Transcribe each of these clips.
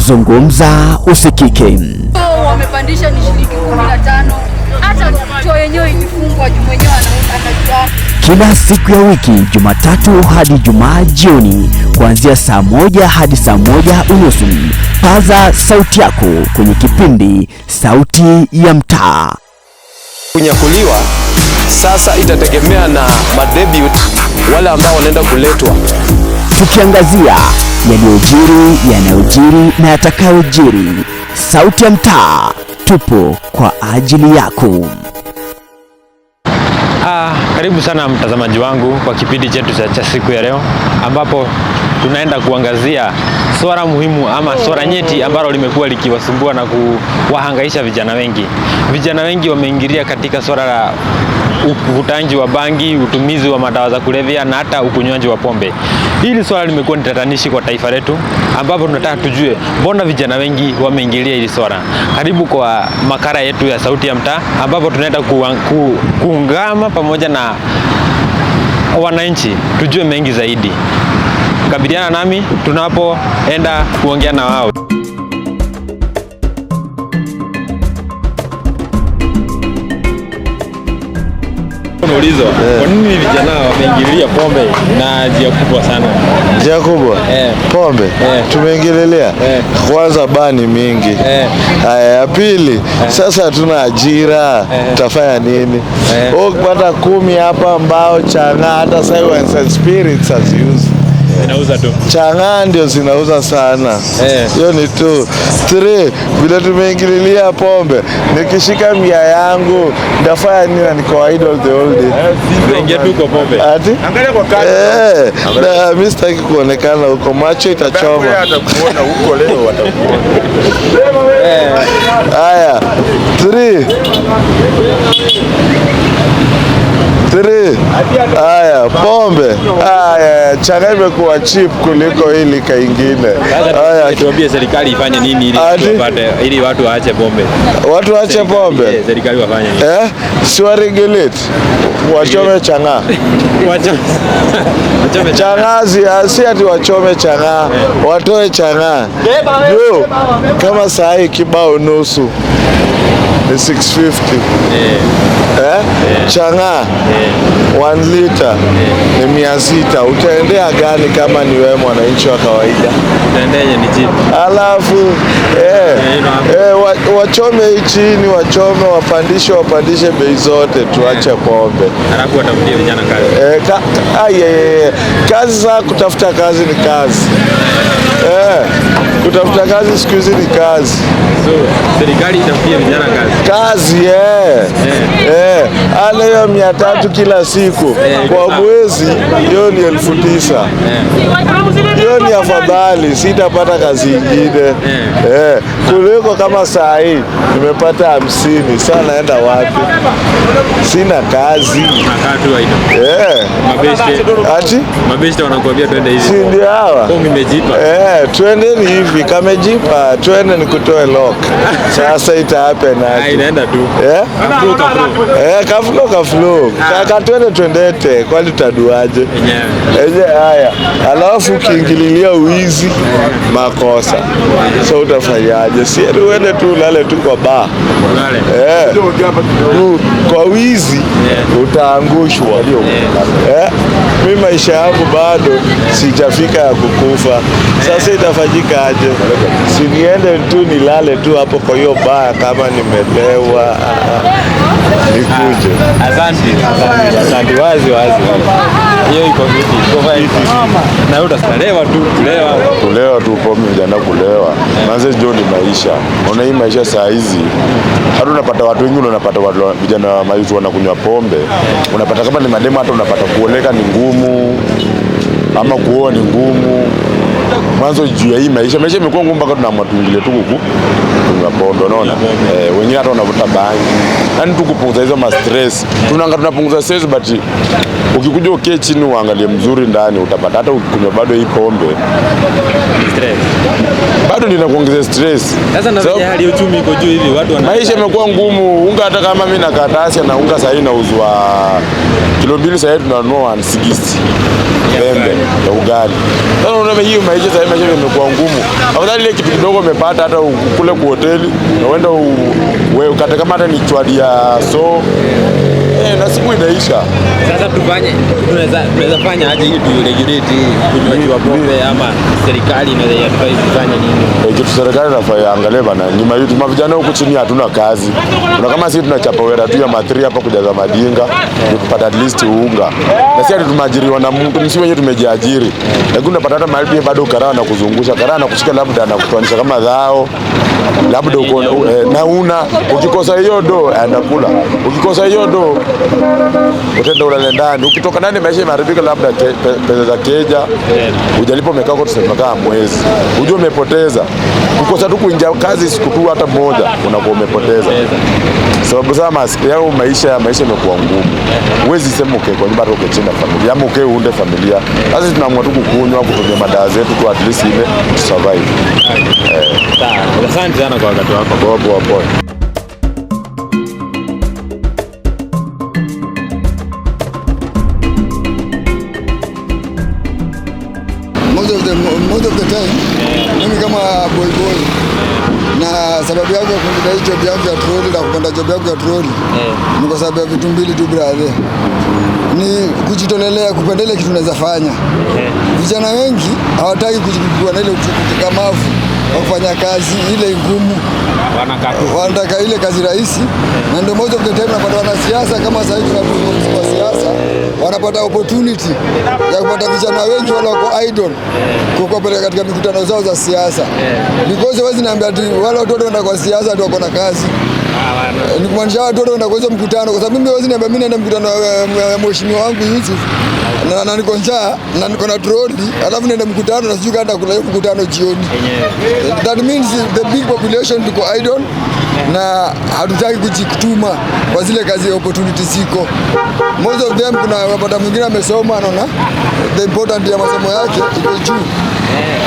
Zungumza usikike. Wamepandisha ni shilingi 15. Hata choo yenyewe ilifungwa juu mwenyewe anajua. Kila siku ya wiki Jumatatu hadi Ijumaa jioni kuanzia saa 1 hadi saa 1:30. Paza sauti yako kwenye kipindi Sauti ya Mtaa. Kunyakuliwa sasa itategemea na madebut wale ambao wanaenda kuletwa. Tukiangazia yaliyojiri, yanayojiri na yatakayojiri. Sauti ya Mtaa, tupo kwa ajili yako. Karibu sana mtazamaji wangu kwa kipindi chetu cha siku ya leo, ambapo tunaenda kuangazia swala muhimu ama swala nyeti ambalo limekuwa likiwasumbua na kuwahangaisha vijana wengi. Vijana wengi wameingilia katika swala la uvutaji wa bangi, utumizi wa madawa za kulevya na hata ukunywaji wa pombe. Hili swala limekuwa ni tatanishi kwa taifa letu, ambapo tunataka tujue mbona vijana wengi wameingilia hili swala. Karibu kwa makala yetu ya Sauti ya Mtaa, ambapo tunaenda kuungama pamoja na wananchi tujue mengi zaidi. Kabiliana nami tunapoenda kuongea na wao. Unaulizwa kwa nini vijana wameingilia pombe na njia kubwa sana? Njia kubwa pombe tumeingililia kwanza, bani mingi. Haya, ya pili sasa hatuna ajira, tutafanya nini? Ukipata 10 hapa mbao chang'aa, hata sasa wines and spirits haziuzi. Zinauza tu. Chang'aa ndio zinauza sana. Hiyo ni 2. 3, vile tumeingililia pombe, nikishika 100 yangu ndafanya nini na niko idle the whole day? Tuingia tu kwa pombe. Ati? Angalia kwa kazi. Na mimi sitaki kuonekana huko, macho itachoma. Atakuona huko leo, watakuona. Haya, 3. 3. Haya, pombe. Haya, chang'aa imekuwa cheap kuliko hii lika ingine. Haya, tuambie serikali ifanye nini ili wapate, ili watu waache pombe. Watu waache pombe? Serikali wafanye nini? Si wa regulate. Wachome chang'aa. Wachome chang'aa, si ati wachome chang'aa, watoe chang'aa. Yo, kama saa hii kibao nusu ni 650. Chang'aa 1 liter ni 600. Utaendea gani kama ni wewe mwananchi wa kawaida? Utaendea ni cheap. Alafu wachome hii chini, wachome, wapandishe bei zote, tuache pombe. Alafu watafutie vijana kazi. Kazi za kutafuta kazi ni kazi. Kutafuta kazi siku hizi ni kazi. So, serikali itafutie vijana kazi. Kazi, Ala hiyo 300 kila siku kwa mwezi, hiyo ni 9,000. Hiyo ni afadhali, sitapata kazi nyingine. Kuliko kama saa hii nimepata 50, sasa naenda wapi? Sina kazi. Unakaa tu haina. Mabeshte. Ati? Mabeshte wanakuambia twende hivi. Si ndio hawa? Kwa nimejipa. Twende ni hivi, kamejipa, twende nikutoe lock. Sasa ita happen aje? Inaenda tu. Kaflo, kaflo. Kaflo, kaflo. Kaka twende twendete, kwani tutaduaje? Enyewe. Haya. Alafu ukiingililia uizi makosa. So utafanyaje? Si uende tu ulale tu kwa bar. Ulale. Kwa wizi utaangushwa. Mimi maisha yangu bado sijafika ya kukufa. Sasa itafanyika aje? Si niende tu nilale tu hapo kwa hiyo bar kama nimelewa. Nikuje. Asante. Asante. Wazi wazi. Hiyo iko vipi? Iko fine. Na wewe utalewa tu, kulewa. Kulewa tu pombe vijana kulewa. Manze jo ni maisha. Unaona hii maisha saa hizi. Hata unapata watu wengi, unapata watu vijana wa maisha wanakunywa pombe. Unapata kama ni mademu, hata unapata kuoleka ni ngumu ama kuoa ni ngumu. Mwanzo juu ya hii maisha, maisha imekuwa ngumu mpaka tunaamua tuingilie tu kunywa pombe, unaona? Wengine hata wanavuta bangi. Yaani tu kupunguza hizo ma stress. Tunaanga tunapunguza stress, but ukikuja ukae chini uangalie mzuri ndani utapata hata ukikunywa bado hii pombe Stress. Bado ndio inakuongeza stress. Sasa na So, hali ya uchumi iko juu hivi, watu wana maisha imekuwa ngumu. Unga hata kama mimi na karatasi na unga sasa inauzwa kilo 2, sasa tunanunua 160. Pembe ya ugali. Sasa unaona hiyo Maisha sasa, maisha imekuwa ngumu. Afadhali ile kitu kidogo umepata hata ukule kwa hoteli na uende wewe ukate kama hata ni chwadi ya so na siku inaisha. Sasa tufanye tunaweza fanya aje ili tu regulate kunywaji wa pombe, ama serikali inaweza advise ifanye nini? Kitu serikali inafaa iangalie bana, ni mavijana huku chini hatuna kazi. Na kama sisi tunachapa wera tu ya matri hapa kujaza madinga ni kupata at least unga. Na si ati tumeajiriwa na mtu, msi wenyewe tumejiajiri. Lakini unapata hata mahali pia bado karaa na kuzungusha, karaa na kushika labda na kutoanisha kama dhao. Labda uko na una ukikosa hiyo do anakula. Ukikosa hiyo do utaenda ulale ndani. Ukitoka ndani maisha imeharibika, labda pesa za keja hujalipa, umekaa kwa tuseme kama mwezi, ujue umepoteza. Kukosa tu kuingia kazi siku tu hata moja unakuwa umepoteza. Sababu sasa yao maisha imekuwa ngumu. Huwezi sema ukae kwa nyumba hata ukae chini na familia ama ukae uunde familia. Sasa tunaamua tu kukunywa, kutumia madawa zetu tu at least ile to survive. Sawa. Asante sana kwa wakati wako. Poa poa poa. Most of the time mimi kama boy boy, na sababu yangu ya kuingia hii job yangu ya troli na kupenda job yangu ya troli ni kwa sababu ya vitu mbili tu, brother. Ni kujitolelea, kupenda ile kitu unaweza fanya. Vijana wengi hawataki kuwa na ile ukakamavu wa kufanya kazi ile ngumu, Wanakaa tu. Wanataka ile kazi rahisi, na ndio most of the time napata wanasiasa kama sasa hivi tunazungumzia siasa, wanapata opportunity ya kupata vijana wengi wale wako idle kuwapeleka katika mikutano zao za siasa, because huwezi niambia ati wale watoto wanaenda kwa siasa ati wako na kazi. Ni kumaanisha watu wote wanaenda kwa hizo mkutano, kwa sababu mimi huwezi niambia mimi naenda mkutano wa mheshimiwa wangu Yusuf na niko njaa na niko na troli, alafu niende mkutano na sijui kama nitakula hiyo mkutano jioni. That means the big population tuko idle na hatutaki kujituma kwa zile kazi opportunity ziko. Most of them, kuna unapata mwingine amesoma, anaona the important ya masomo yake iko juu,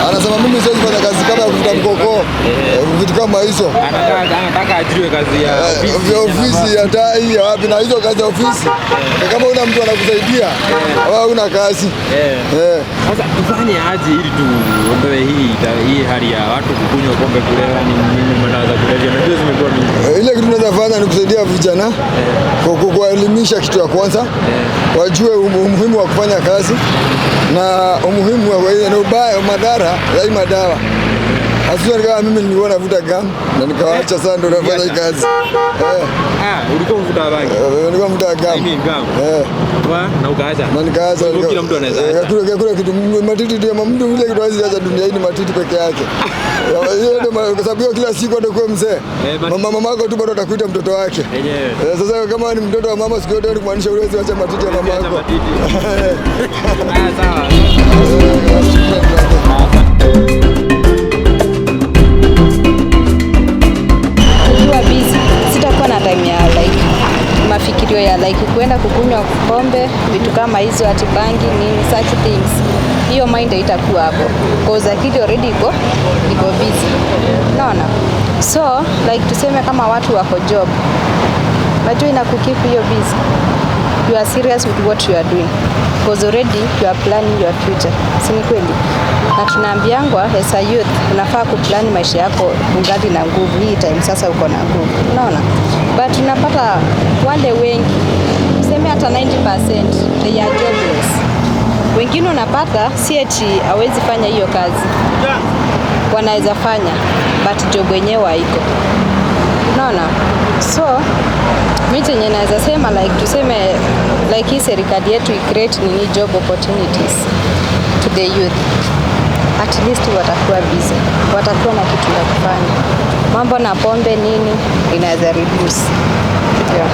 anasema mimi siwezi fanya kazi kama ya kuvuta mkokoo, vitu kama hizo. Anataka ajiriwe kazi ya ofisi. Vya ofisi ya tai ya wapi, na hizo kazi ya ofisi kama una mtu anakusaidia wewe una kazi. Eh. Sasa tufanye aje ili tuondoe hii hali ya watu kukunywa pombe, kulewa, nini nini, madawa za kulevya? Najua zimekuwa mingi. Ile kitu tunaweza fanya ni kusaidia vijana kwa kuwaelimisha, kitu ya kwanza wajue umuhimu wa kufanya kazi na umuhimu wa na ubaya madhara ya hii madawa. Hasusan kama mimi nilikuwa navuta gum na nikawacha, sasa ndio nafanya hii kazi. Ah, ulikuwa mvuta bangi. Nilikuwa mvuta gum. I mean gum. Eh, Wa, na ukaacha. Na nikaacha. Kwa hivyo kila mtu anaweza acha. Kule kitu matiti ndio mtu ile kitu hawezi acha dunia hii ni matiti peke yake. Hiyo ndio kwa sababu hiyo kila siku atakuwa mzee. Matiti. Mama mamako tu bado atakuita mtoto wake. Yenyewe. Sasa kama ni mtoto wa mama siku yote ni kumaanisha huwezi acha matiti ya Acha mamako. matiti. Haya, sawa. Eh, Ukiwa busy sitakuwa na time ya like mafikirio ya like kuenda kukunywa pombe, vitu kama hizo, ati bangi nini, such things. Hiyo mind haitakuwa hapo cause akili already iko busy, naona. So like tuseme kama watu wako job, najua inakukeep hiyo busy, you are serious with what you are doing because already you are planning your future, si ni kweli? Na tunaambiangwa as a youth unafaa kuplan maisha yako ungali na nguvu, hii time sasa uko na nguvu, unaona? But unapata wale wengi, tuseme hata 90%, they are jobless. Wengine unapata si eti hawezi fanya hiyo kazi, wanaweza fanya but job wenyewe haiko, unaona? So mi chenye naweza sema, like tuseme like hii serikali yetu icreate nini, job opportunities to the youth, at least watakuwa busy, watakuwa na kitu ya kufanya. Mambo na pombe nini inaweza reduce, yeah.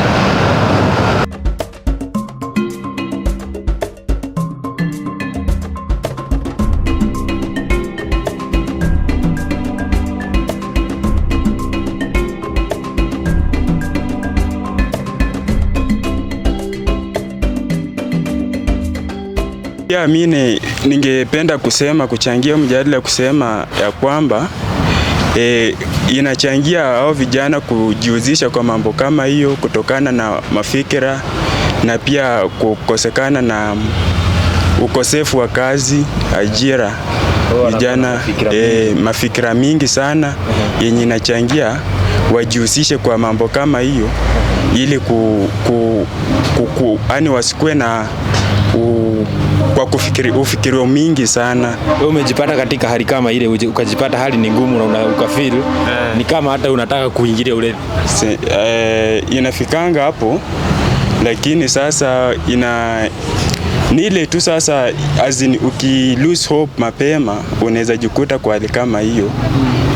Pia mimi ningependa kusema, kuchangia mjadala, kusema ya kwamba inachangia hao vijana kujihusisha kwa mambo kama hiyo kutokana na mafikira na pia kukosekana na ukosefu wa kazi, ajira. Vijana mafikira mingi sana yenye inachangia wajihusishe kwa mambo kama hiyo ili yani wasikuwe na kwa kufikiri ufikirio mingi sana. Wewe umejipata katika hali kama ile, ukajipata hali ni ngumu na ukafeel ni kama hata unataka kuingilia ulevi. Inafikanga hapo, lakini sasa ni ile tu sasa, as in, uki lose hope mapema unaweza jikuta kwa hali kama hiyo,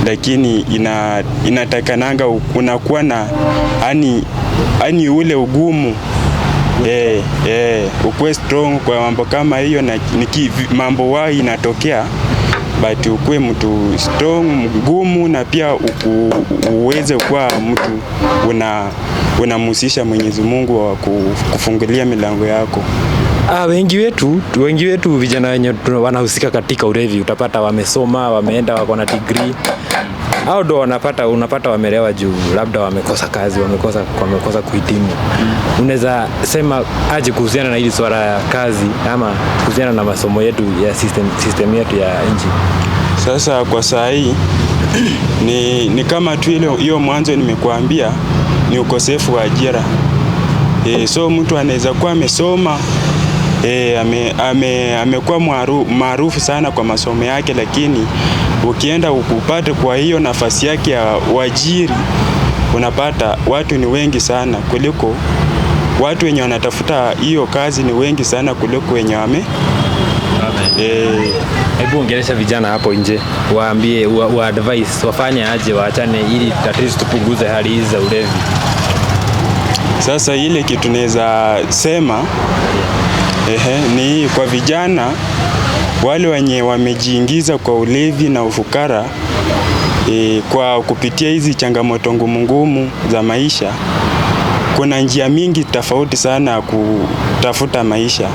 lakini inatakananga unakuwa na yani ule ugumu ukuwe strong kwa mambo kama hiyo, na mambo wao inatokea, but ukuwe mtu strong mgumu, na pia uweze kuwa mtu unamhusisha Mwenyezi Mungu wa kufungulia milango yako. Wengi wetu vijana wenye wanahusika katika ulevi utapata wamesoma, wameenda wako na degree. Hao ndo unapata wamelewa juu labda wamekosa kazi, wamekosa kuhitimu. Unaweza sema aje kuhusiana na hili swala ya kazi ama kuhusiana na masomo yetu ya system yetu ya nchi? Sasa kwa saa hii ni kama tu ile hiyo mwanzo nimekuambia ni ukosefu wa ajira. So mtu anaweza kuwa amesoma, amekuwa maarufu sana kwa masomo yake, lakini ukienda ukupate kwa hiyo nafasi yake ya uajiri unapata watu ni wengi sana kuliko watu wenye wanatafuta hiyo kazi ni wengi sana kuliko wenye wame. Hebu ongelesha vijana hapo nje, waambie, wa advice wafanye aje, waachane ili at least tupunguze hali hizi za ulevi. Sasa ile kitu naweza sema ni kwa vijana wale wenye wamejiingiza kwa ulevi na ufukara, kwa kupitia hizi changamoto ngumu za maisha. Kuna njia mingi tofauti sana kutafuta maisha,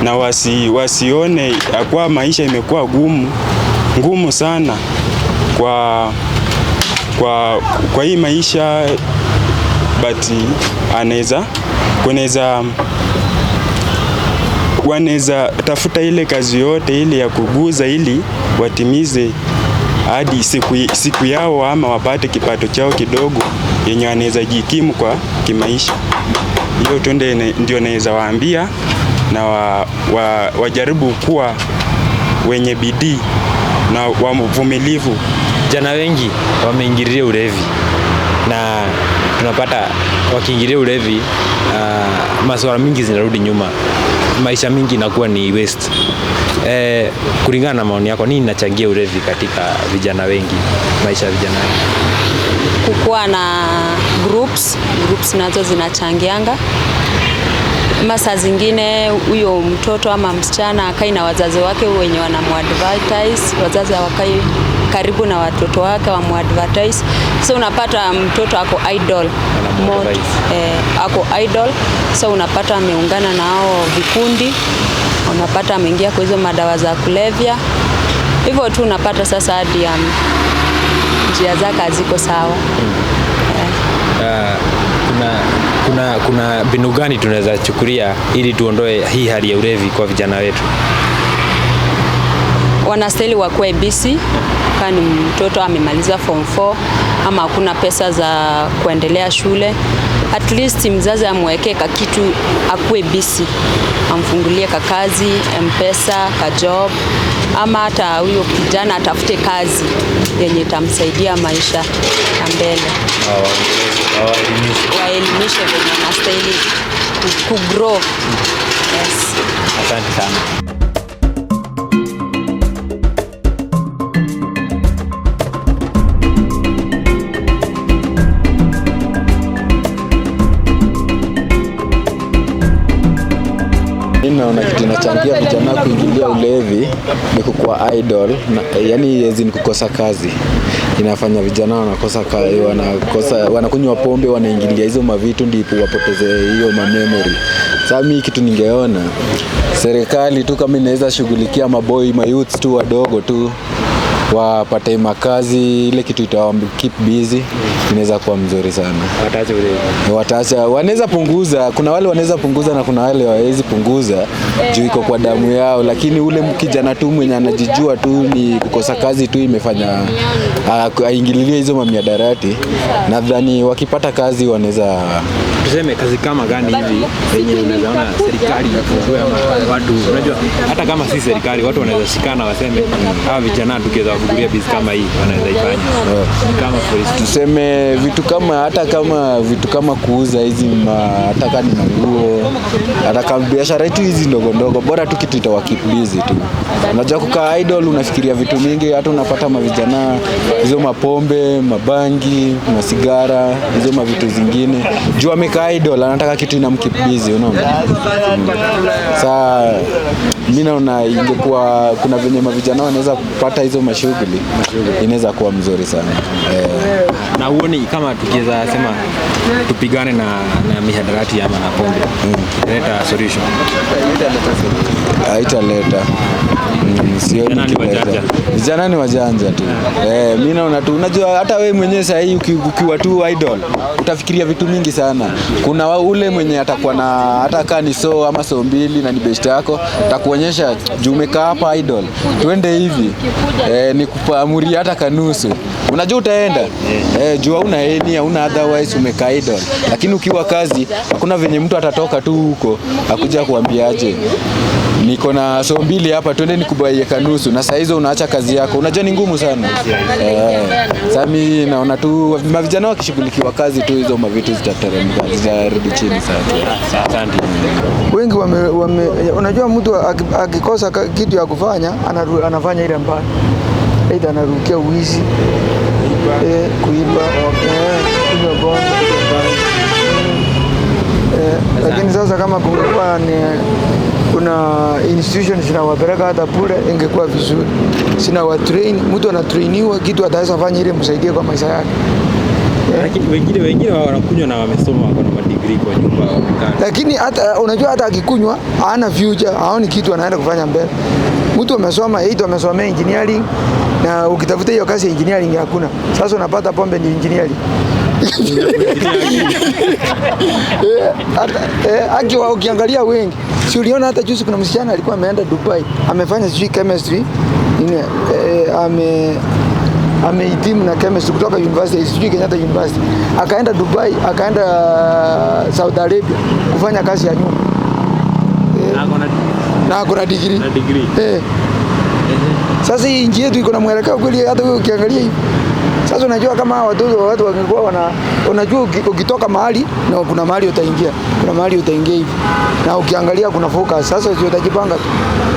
na wasione kwa maisha imekuwa ngumu sana kwa hii maisha, but wanaweza tafuta ile kazi yote ile ya kuguza ili watimize hadi siku yao ama wapate kipato chao kidogo yenye wanaweza jikimu kwa kimaisha. Hiyo tu ndio naweza waambia, na wajaribu kuwa wenye bidii na wavumilivu. Vijana wengi wameingilia ulevi, na tunapata wakiingilia ulevi masuala mingi zinarudi nyuma, maisha mingi inakuwa ni waste. Kulingana na maoni yako, nini inachangia ulevi katika vijana wengi, maisha ya vijana wengi? Kukuwa na groups nazo zinachangianga. Masa zingine huyo mtoto ama msichana akai na wazazi wake wenye wanamuadvertise, wazazi hawakai karibu na watoto wake wamuadvertise. So unapata mtoto ako idle, ako idle, so unapata ameungana na hao vikundi, unapata ameingia kwa hizo madawa za kulevya. Hivyo tu unapata sasa hadi njia zake haziko sawa. Kuna mbinu gani tunaweza chukulia ili tuondoe hii hali ya ulevi kwa vijana wetu? Wanastahili wakuwe busy. Kama ni mtoto amemaliza form 4 ama hakuna pesa za kuendelea shule, at least mzazi amwekee kitu akuwe busy, amfungulie kazi, M-Pesa, ka job, ama hata huyo kijana atafute kazi yenye itamsaidia maisha ya mbele. Waelimishe venye wanastahili kugrow. Yes. Asante sana. Naona kitu inachangia vijana kuingilia ulevi ni kukuwa idle, yani ni kukosa kazi. Inafanya vijana wanakosa kazi, wanakunywa pombe, wanaingilia hizo mavitu ndipo wapoteze hiyo ma memory. Sasa mimi kitu ningeona serikali tu kama inaweza shughulikia maboy, ma youths tu wadogo tu Wapate makazi, ile kitu itawa keep busy, inaweza kuwa mzuri sana. Wataacha ulevi. Wataacha, wanaweza punguza, kuna wale wanaweza punguza na kuna wale hawawezi punguza juu iko kwa damu yao, lakini ule kijana tu mwenye anajijua tu ni kukosa kazi tu imefanya aingililie hizo mamiadarati. Nadhani wakipata kazi wanaweza. Tuseme kazi kama gani hivi yenye unaweza ona serikali ifungue ama watu, unajua hata kama si serikali, watu wanaweza shikana waseme hawa vijana tukiweza kufungulia biz kama hii wanaweza ifanya. Kama for instance, Tuseme vitu kama, hata kama vitu kama kuuza hizi hata kama ni manguo, hata kama biashara yetu hizi ndogo ndogo, bora tu kitu itawa keep busy tu. Unajua kukaa idle unafikiria vitu mingi, hata unapata mavijana hizo mapombe, mabangi, masigara, hizo mavitu zingine. Juu amekaa idle, anataka kitu ina keep busy, unaona. Saa mimi naona ingekuwa kuna venye mavijana wanaweza kupata hizo mashughuli, inaweza kuwa mzuri sana. Na huoni kama tukiweza sema tupigane na mihadarati ama na pombe italeta solution? Haitaleta. Sioni Vijana ni ikileta. wajanja. Vijana ni wajanja tu. Mimi naona tu, unajua hata wewe mwenyewe sasa hii ukiwa tu idle utafikiria vitu mingi sana. Kuna ule mwenye atakuwa na hata kaa ni so ama so mbili na ni best yako, atakuonyesha juu umekaa hapa idle, twende hivi, nikupa hata kanusu. Unajua utaenda, juu hauna eni, hauna otherwise, umekaa idle. Lakini ukiwa kazi, hakuna venye mtu atatoka tu huko akuja kuambiaje, niko na so mbili hapa, twende nikubaie kanusu, na saa hizo unaacha kazi yako, unajua ni ngumu sana. Sasa mimi naona tu mavijana wakishughulikiwa kazi tu, hizo mavitu zitateremka, zitarudi chini sana. Asante. Wengi wame, unajua mtu akikosa kitu ya kufanya anafanya ile mbaya, aidha anarukia uwizi, kuiba, kunywa pombe. Lakini sasa kama kungekuwa ni kuna institution zinawapeleka hata bure, ingekuwa vizuri. Sina wa train, mtu anatrainiwa kitu ataweza fanya ili msaidie kwa maisha yake. Lakini wengine wao wanakunywa na wamesoma, wako na madegree kwa nyumba, wamekaa. Lakini hata unajua hata akikunywa hana future, haoni kitu anaenda kufanya mbele. Mtu amesoma, aidha amesomea engineering, na ukitafuta hiyo kazi ya engineering hakuna. Sasa unapata pombe ni engineering. Hata akiwa ukiangalia wengi, si uliona hata juzi kuna msichana alikuwa ameenda Dubai, amefanya sijui chemistry nini, amehitimu na chemistry kutoka university, sijui Kenyatta University, akaenda Dubai, akaenda Saudi Arabia kufanya kazi ya nyumba na ako na degree. Na degree. Sasa hii nchi yetu iko na mwelekeo kweli, hata wewe ukiangalia hivi. Sasa unajua kama hawa watoto wa watu wangekuwa wana, unajua ukitoka mahali na kuna mahali utaingia, kuna mahali utaingia hivi. Na ukiangalia kuna focus. Sasa sio utajipanga tu.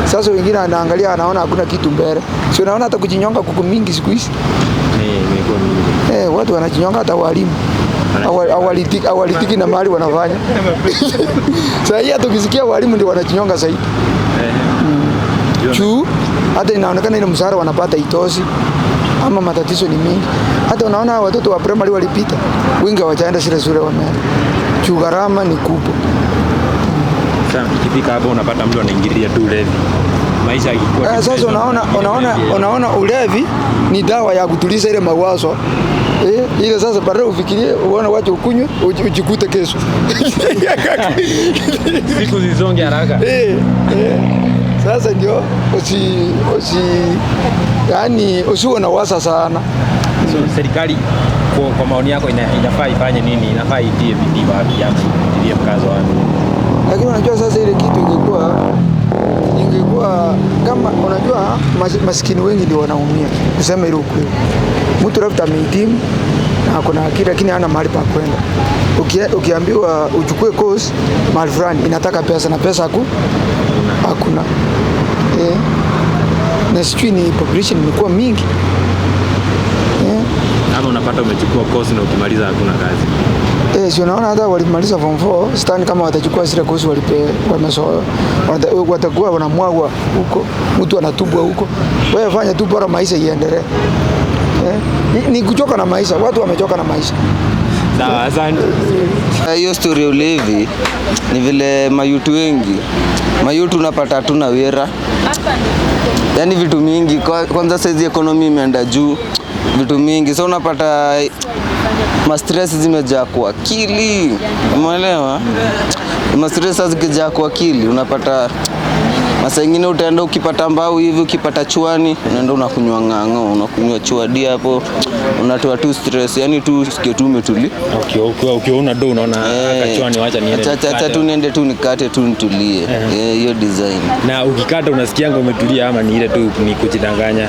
Sasa wengine anaangalia anaona hakuna kitu mbele. Sio unaona hata kujinyonga kuko mingi siku hizi. Imekuwa mingi. Watu wanajinyonga hata walimu. Hawalitiki na mahali wanafanya. Sasa hii hata ukisikia walimu ndio wanajinyonga zaidi. Juu hata inaonekana ile mshahara wanapata itosi ama matatizo ni mingi. Hata unaona watoto wa primary walipita, wengi hawajaenda shule shule wameenda. Juu gharama ni kubwa. Sasa ikifika hapo unapata mtu anaingilia tu ulevi. Maisha yakikuwa Sasa depression, unaona ulevi ni dawa ya kutuliza ile mawazo. Ile sasa baadaye ufikirie uone wacha ukunywe ujikute kesho. Siku zisonge haraka. Sasa ndio yani usiwe na wasa sana. So, serikali kwa maoni yako inafaa ifanye nini? Inafaa itie bidii wapi ama itilie mkazo wapi? Lakini unajua sasa ile kitu ingekuwa kama unajua maskini wengi ndio wanaumia, kusema ile ukweli. Mtu labda amehitimu na ako na akili lakini hana mahali pa kwenda. Ukiambiwa uchukue course mahali fulani inataka pesa na pesa hakuna. Na sijui ni population imekuwa mingi. Ama unapata umechukua course na ukimaliza hakuna kazi. Si unaona hata walimaliza form 4, sidhani kama watachukua zile course watakuwa wanamwagwa huko, mtu anatubwa huko. Wewe fanya tu bora maisha iendelee. Ni kuchoka na maisha, watu wamechoka na maisha. Sawa, asante. Hiyo story ya ulevi ni vile mayutu wengi, mayutu unapata hatuna wera, yaani vitu mingi. Kwanza saizi economy imeenda juu, vitu mingi, so unapata ma stress zimejaa kwa akili, umeelewa? Ma stress zikijaa kwa akili unapata masaa ingine utaenda ukipata mbao hivi, ukipata chwani unaenda unakunywa ng'ang'o, unakunywa chwadi hapo, unatoa tu stress, yani tu usikie tu umetulia. Ukiwa una do unaona kachwani, wacha niende. Acha tu niende tu nikate tu nitulie. Hiyo design. Na ukikata unasikianga umetulia ama ni ile tu ni kujidanganya?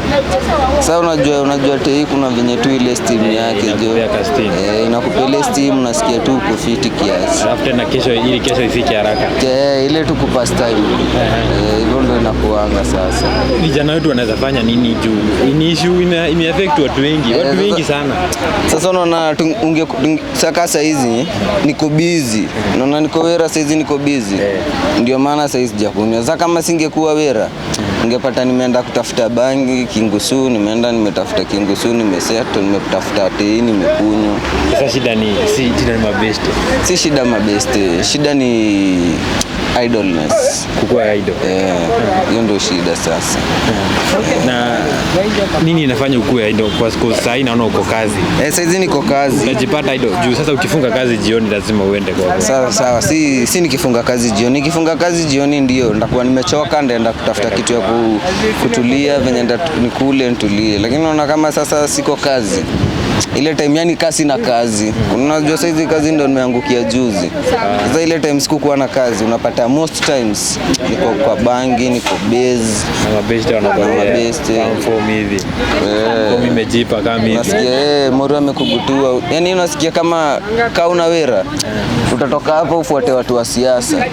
Sasa unajua tei kuna venye tu ile steam yake jo. Inakupea ile steam, unasikia tu uko fiti kiasi. Alafu tena kesho, ili kesho ifike haraka. Ile tu kupass time. Hivyo ndo inakuanga sasa. Vijana wetu wanaweza fanya nini juu ni issue ime affect watu wengi, watu wengi sana. Sasa unaona saka saa hizi niko busy. Unaona niko wera saa hizi niko busy. Ndio maana saa hizi sijakunywa. Sasa kama singekuwa wera ungepata nimeenda kutafuta bangi kingusu, nimeenda nimetafuta kingusu, nimeseto, nimetafuta tei, nimekunywa. Sasa shida ni si shida ni mabeste. Si shida mabeste, shida ni idleness. Kukua idle. Hiyo ndio shida sasa. Na nini inafanya ukue idle? Kwa sababu sasa naona uko kazi. Sasa hizi niko kazi. Unajipata idle juu sasa ukifunga kazi jioni lazima uende kwa. Sawa sawa, si nikifunga kazi jioni. Nikifunga kazi jioni ndio nitakuwa nimechoka, ndaenda kutafuta kitu ya kutulia venye nikule nitulie. Lakini naona kama sasa siko kazi. Ile time yani kasi na kazi. Unajua sasa hizi kazi ndio nimeangukia juzi. Sasa ile time sikukuwa na kazi, unapata most times niko kwa bangi, niko base. Na mabeste wanakuambia form hivi. Form imejipa kama hivi. Unasikia moro amekugutua. Yaani unasikia kama una wera. Utatoka hapo ufuate watu wa siasa.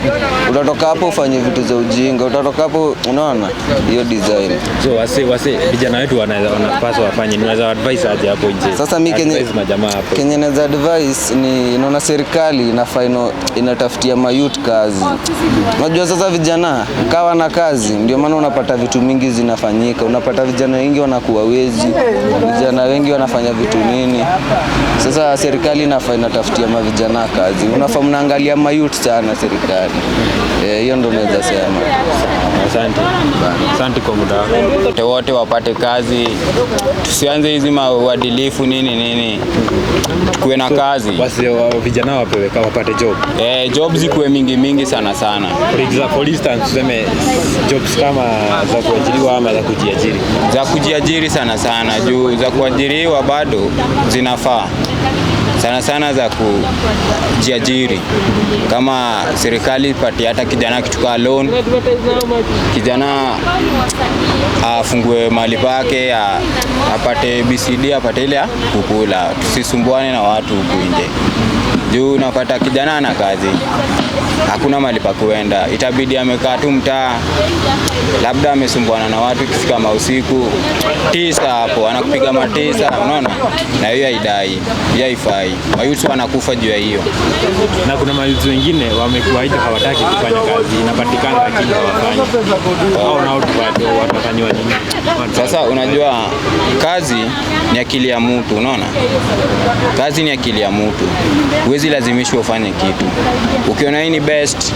Utatoka hapo ufanye vitu za ujinga. Utatoka hapo, unaona hiyo design. So wase vijana wetu wanapaswa wafanye, niweza advice aje hapo nje. Sasa mimi kenye naweza advice ni naona serikali inatafutia mayouth kazi. Unajua sasa vijana kawa na kazi ndio maana unapata vitu mingi zinafanyika. Unapata vijana wengi wanakuwa wezi, vijana wengi wanafanya vitu nini. Sasa serikali inatafutia mavijana kazi. Unafaa mnaangalia mayouth sana serikali. Hiyo ndio naweza sema. Asante. Asante kwa muda wako. Wote wapate kazi. Tusianze hizi mauadilifu nini nini. Tukuwe na kazi. Basi vijana wapewe wapate job. Jobs zikuwe mingi mingi sana sana. For instance tuseme jobs kama za kuajiriwa ama za kujiajiri. Za kujiajiri sana sana juu za kuajiriwa bado zinafaa. Sana sana za kujiajiri. Kama serikali ipatie hata kijana kitu kama loan, kijana afungue mali pake, apate BCD, apate ile kukula. Tusisumbuane na watu huku nje. Juu unapata kijana ana kazi, hakuna mali pa kuenda, itabidi amekaa tu mtaa, labda amesumbuana na watu. Ikifika mausiku 9 hapo anakupiga matisa, unaona? Na hiyo haidai, hiyo haifai. Mayutu wanakufa juu ya hiyo. Na kuna mayutu wengine wamekuwa idle, hawataki kufanya kazi, inapatikana lakini hawafanyi. Au nao watafanywa nini? Sasa unajua kazi ni akili ya mtu, unaona? Kazi ni akili ya mtu. Huwezi lazimishwa ufanye kitu. Ukiona hii ni best,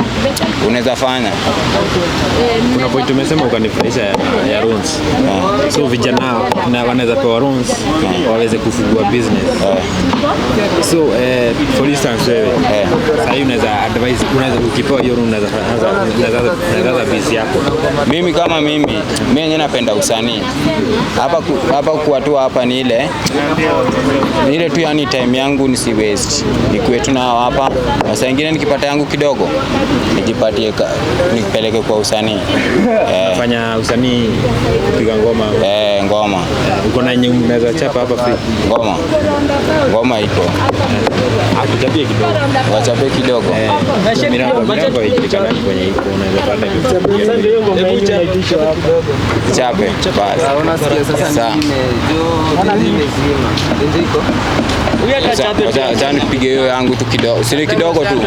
unaweza fanya. Kuna point umesema ukanifurahisha ya loans. So vijana na wanaweza pewa loans waweze kufungua business. So for instance wewe sasa unaweza advise, unaweza ukipewa hiyo loan unaweza anza business yako. Mimi kama mimi mwenyewe napenda usanii. Hapa kwa tu hapa ni ile tu, yani time yangu ni si waste. Nikuwe tu nao hapa. Na saa nyingine nikipata yangu kidogo nijipatie nipeleke kwa usanii. Fanya usanii, kupiga ngoma. Ngoma. Uko na yenye unaweza chapa hapa free? Ngoma. Ngoma iko. Atuchapie kidogo. Wachapie kidogo. Milango haijulikani kwenye iko, unaweza pata hiyo. Chape basi. Unasikia sasa nyingine jo nimezima. Ndio iko. Acha nipige hiyo yangu tu kidogo. Si kidogo tu.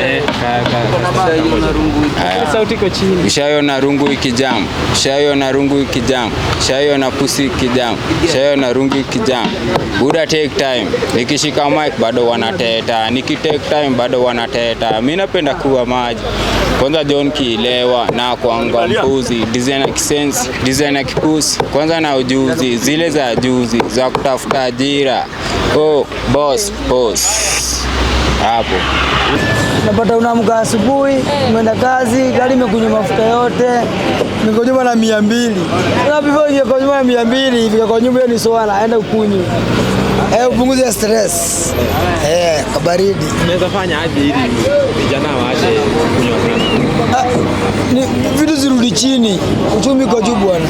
Sauti iko chini. Ushaiona rungu ikijam. Ushaiona rungu ikijam. Ushaiona pusi ikijam. Leo na rungi kijam. Buda take time. Nikishika mic bado wanateta. Niki take time bado wanateta. Mimi napenda kuwa maji. Kwanza John kilewa na kuanga mbuzi, designer kisense, designer kipusi. Kwanza na ujuzi, zile za juzi za kutafuta ajira. Oh, boss, boss. Hapo. Napata unaamka asubuhi, umeenda kazi, gari imekunywa mafuta yote, niko nyuma na 200. Sasa before ingia kwa nyuma na 200, ifika kwa nyumba hiyo ni swala, aenda ukunywe. Upunguze stress. Kwa baridi. Unaweza fanya aje ili vijana waache kunywa sana? Ni vitu zirudi chini, uchumi uko juu bwana.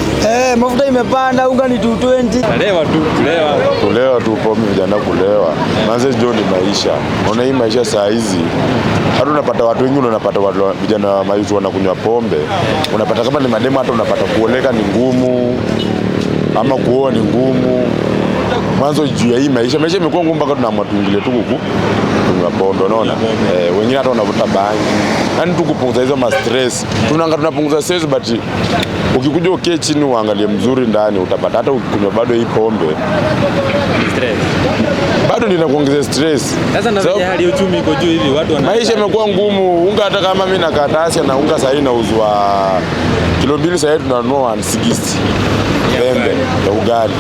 Mafuta imepanda, unga ni 220. Lewa tu, kulewa. Kulewa tu pombe, vijana kulewa. Manze jo ni maisha. Unaona hii maisha saa hizi. Hata unapata watu wengi, unapata watu vijana mayutu wanakunywa pombe. Unapata kama ni mademu, hata unapata kuoleka ni ngumu ama kuoa ni ngumu. Mwanzo juu ya hii maisha, maisha imekuwa ngumu mpaka tunaamua tuingilie tu kunywa pombe, unaona? Wengine hata wanavuta bangi. Yaani tu kupunguza hizo ma stress. Tunapunguza stress, but ukikuja ukae chini uangalie mzuri ndani utapata hata ukikunywa bado hii pombe stress. Bado ndio inakuongeza stress. Sasa na vile hali ya uchumi iko juu hivi watu wana maisha imekuwa ngumu. Unga hata kama mimi na katasi na unga sasa inauzwa kilo 2 sasa tunanunua 160. Pembe ya ugali.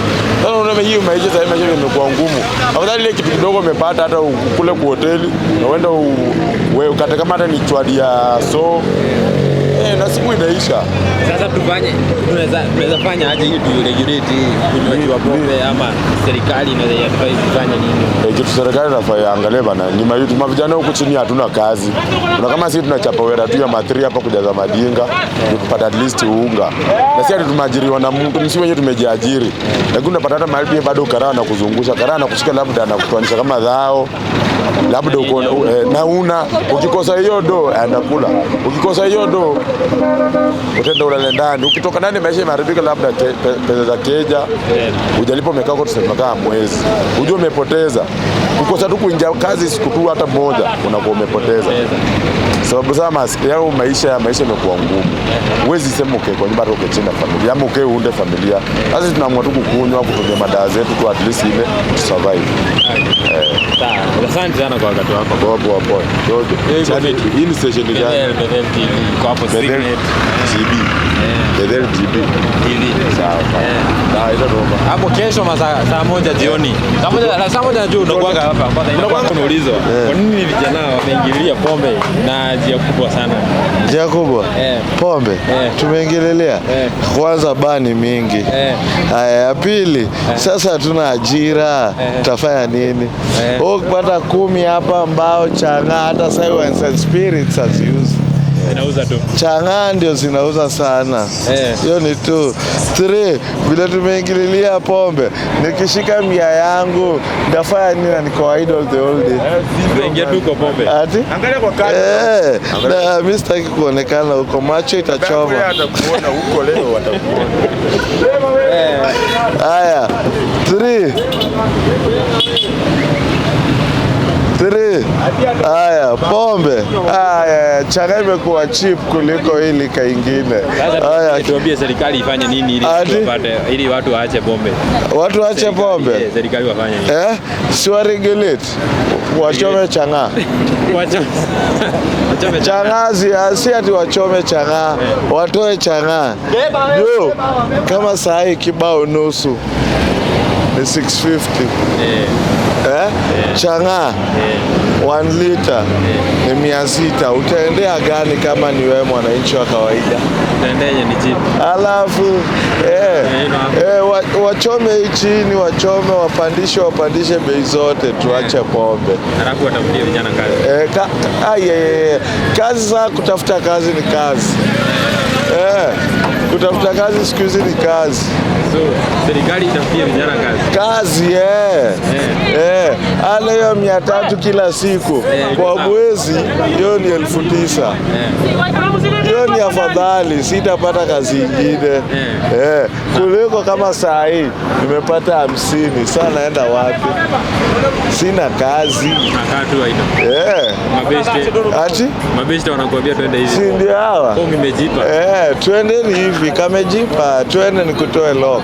Sasa unaona hiyo maisha sasa maisha imekuwa ngumu. Afadhali ile kitu kidogo umepata hata kule kwa hoteli na uende wewe ukate kama hata ni chwadi ya so na siku inaisha. Sasa tufanye tunaweza fanya aje ili turegulate kunywaji wa pombe ama serikali inaweza advise ifanye nini? Kitu serikali inafaa iangalie bana, ni mayutu mavijana huku chini hatuna kazi. Na kama sisi tunachapa wera tu ya matri hapa kujaza madinga, kupata at least unga. Na sisi tumeajiriwa na mtu, msi wenyewe tumejiajiri. Lakini unapata hata mahali pia bado karaa na kuzungusha, karaa na kushika labda na kutuanisha kama dhao. Labda uko na una ukikosa hiyo do anakula. Ukikosa hiyo do utaenda ulale ndani. Ukitoka ndani maisha imeharibika, labda pesa za keja hujalipa, umekaa kwa tuseme kama mwezi. Unajua umepoteza. Kukosa tu kuingia kazi siku tu hata moja unakuwa umepoteza. Sababu sana yao maisha imekuwa ngumu. Huwezi sema ukae kwa nyumba ukae chini na familia ama ukae uunde familia. Sasa tunaamua tu kukunywa kutumia madawa zetu tu at least ile survive. Sawa. Asante sana kwa wakati wako. Poa poa poa. Jojo. Hii ni station gani? Bethel TV. Kwa hapo Signet. GB. Bethel GB. TV. Sawa sawa. Ita noma. Hapo kesho saa 1 jioni. Saa 1 najua unakuwa hapa. Kwanza inakuwa unaulizwa. Kwa nini vijana wameingilia pombe na njia kubwa sana? Njia kubwa? Pombe. Tumeingililia. Kwanza bani mingi. Haya, ya pili, sasa hatuna ajira, tutafanya nini? Ukipata 10 hapa mbao chang'aa, hata sasa wines and spirits haziuzi. Zinauza tu. Chang'aa ndio zinauza sana. Hiyo ni 2. 3, vile tumeingililia pombe, nikishika 100 yangu ndafanya nini na niko idle the whole day? Tunaingia tu kwa pombe. Ati? Angalia kwa kadi. Na mimi sitaki kuonekana huko, macho itachoma. Atakuona huko leo watakuona. Haya, 3. 3. Haya, pombe. Haya, chang'aa imekuwa cheap kuliko hili kaingine. Haya, tuambie serikali ifanye nini ili tupate ili watu waache pombe. Watu waache pombe? Serikali wafanye nini? Si wa regulate. Wachome chang'aa. Wachome chang'aa, si ati wachome chang'aa, watoe chang'aa. Yo, kama saa hii kibao nusu ni 650. Chang'aa 1 liter ni 600. Utaendea gani kama ni wewe mwananchi wa kawaida? Utaendea ni cheap. Alafu wachome chini, wachome, wapandishe bei zote, tuache pombe. Alafu watafutie vijana kazi. Kazi za kutafuta kazi ni kazi. Kutafuta kazi siku hizi ni kazi. So, serikali itafutia vijana kazi. Kazi, Ala hiyo 300 kila siku. Kwa mwezi hiyo ni 9,000. Hiyo ni afadhali, sitapata kazi nyingine. Kuliko kama saa hii nimepata 50, sasa naenda wapi? Sina kazi. Unakaa tu haina. Mabeshte. Ati? Mabeshte wanakuambia twende hivi. Si ndio hawa? Kwa nimejipa. Twendeni hivi. hivi kamejipa, twende nikutoe lock.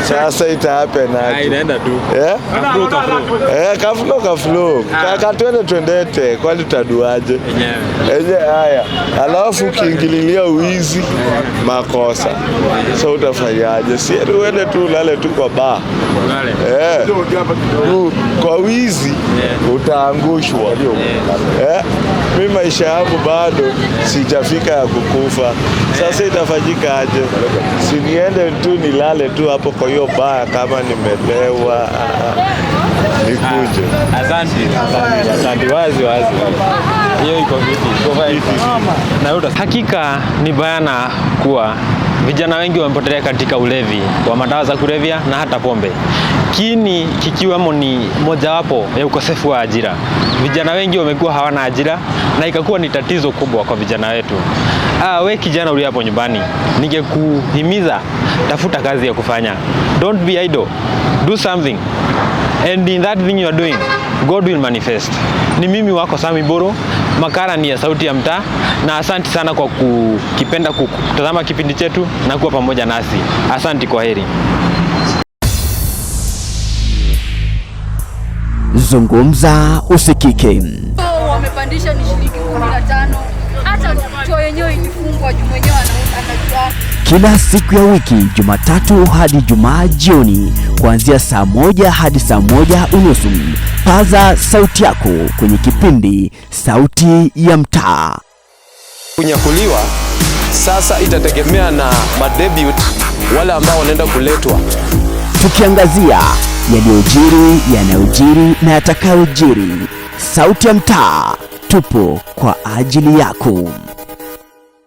Sasa ita happen aje? Inaenda tu. Eh? Kaflow, kaflow. Eh, kaflow kaflow. Kaka twende twendete, kwani tutaduaje? Enye haya. Alafu ukiingililia uizi makosa. So utafanyaje? Si heri uende tu ulale tu kwa bar. Eh. Kwa wizi utaangushwa. Eh. Mi maisha yangu bado sijafika ya kukufa. Sasa itafanyika aje? Si niende tu nilale tu hapo kwa hiyo baa kama nimelewa, nikuje. Asante, asante, asante. Wazi wazi. Hiyo iko vipi? Iko fine. Na hakika ni bayana kuwa vijana wengi wamepotelea katika ulevi wa madawa za kulevya na hata pombe. Kiini kikiwemo ni mojawapo ya ukosefu wa ajira. Vijana wengi wamekuwa hawana ajira na ikakuwa ni tatizo kubwa kwa vijana wetu. We kijana uliye hapo nyumbani, ningekuhimiza tafuta kazi ya kufanya. Don't be idle. Do something. And in that thing you are doing, God will manifest. Ni mimi wako Sami Boro, makala ni ya Sauti ya Mtaa, na asante sana kwa kukipenda kutazama kipindi chetu na kuwa pamoja nasi. Asante, kwa heri. Zungumza usikike. So wamepandisha ni shilingi 15, hata choo yenyewe ikifungwa juu mwenyewe anajuana. Kila siku ya wiki Jumatatu hadi Jumaa jioni kuanzia saa 1 hadi saa 1:30. Paza sauti yako kwenye kipindi Sauti ya Mtaa. Kunyakuliwa sasa itategemea na madebut wale ambao wanaenda kuletwa. Tukiangazia yaliyojiri, yanayojiri na yatakayojiri. Sauti ya Mtaa, tupo kwa ajili yako.